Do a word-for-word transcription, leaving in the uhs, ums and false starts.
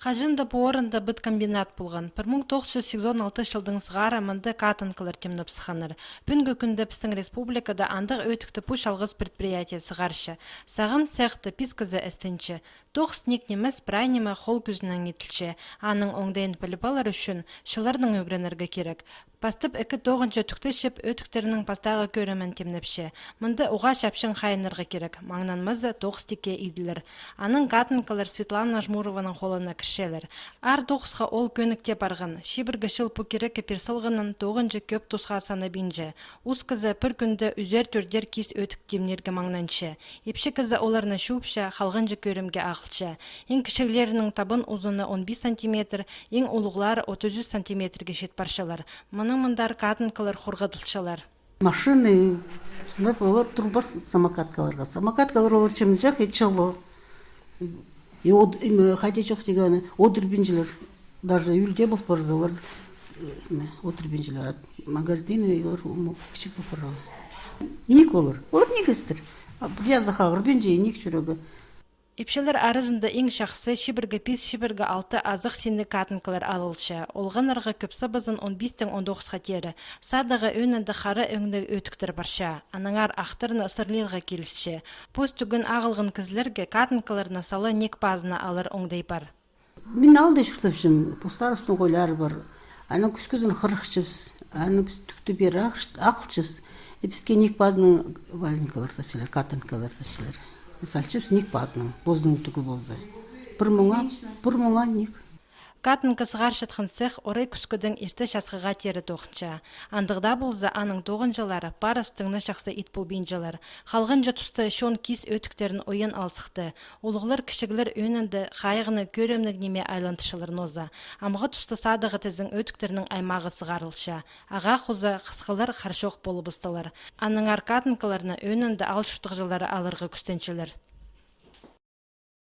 Хаҷан даа пу орында пыт комбинат полған. Пір муң тоғыс чӱс сигізон алтынҷы чылдаң сығара мында катанкалар тимнеп сыхханнар. Пӱӱнгі кӱнде пістің республикада андағ ӧтікті пу чалғыс предприятие сығарча. Сағам цехта пис кізі істенче. Тоғыс ниик нимес, прай ниме хол кӱзінең иділче. Аның оңдайын піліп алар ӱчӱн чылларнаң ӱгренерге кирек. Пастап ікі тоғынҷа тӱкті чіп, ӧтіктернің пастағы кӧрімін тимнепче. Мында уғаа чапчаң хайынарға кирек, маңнанмаза тоғыс тикке иділер. Анаң катанкалар Светлана Жмурованың холына кірчелер. Аар тоғысха ол кӧнікте парған. Чибіргі чыл пу кирекке пир салғаннаң тоғынҷа кӧп тусха санабинча. Ус кізі пір кӱнде ӱзер-тӧртер кис ӧтік тимнирге маңнанча. Ипчі кізі оларны чуупча, халғанҷы кӧрімге ағылча. Иң кічіглерінің табан узуны он пис сантиметр, иң улуғлары отыс ӱс сантиметрге чит парчалар. Мының мындар катанкалар хорғадылчалар. Машина, сынап, олар турбас самокаткаларға. Самокаткалар олар чымҷах, и чылығ. И од-, име, хайди чох тигені, одырбинчалар. Даже ӱлде пол парза, олар, э, име, одырбинчалар. Магазин, и олар, м, кічіг пол парза. Ниик олар. Олар ниик істер. А пір язы хағырбинча, и ниик чӱрегі. Ипчілер аразында иң чахсы чибіргі пис, чибіргі алты азах синніг катанкалар алылча. Олғаннарға кӧп сабазын он пистең он тоғысха теере. Садағы ӧӧнінде хара ӧңніг ӧтіктер парча. Аннаңар ахтарны сырлирға килісче. Пос тӱген ағылған кізілерге катанкаларны сала ниик пазына алар оңдай пар. Мин аалда чуртапчам, постарыбыстың хойлары пар. Анаң кӱскӱзін хырыхчабыс, анаң піс тӱкті пеер ағылчабыс. И піске ниик пазынаң валенкалар сатчалар, катанкалар сатчалар. Салчабыс ниик пазынаң, позының тӱгі полза. Пір муңа, пір муңа ниик. Катанка сығарчатхан цех орай кӱскідең ирте часхыға теере тоғынча. Андағ даа полза, аның тоғынҷылары парыс тың на чахсы ит полбинчалар. Халғанҷы туста чон кис ӧтіктерін ойан ал сыхты. Улуғлар, кічіглер ӧӧнінде хайығны кӧрімніг ниме айландырчалар нооза. Амғы туста садағы тізең ӧтіктернің аймағы сығарылча. Ағаа хоза хысхылар харчох полыбыстылар. Аннаңар катанкаларны ӧӧнінде аал чуртағҷылары аларға кӱстенчелер.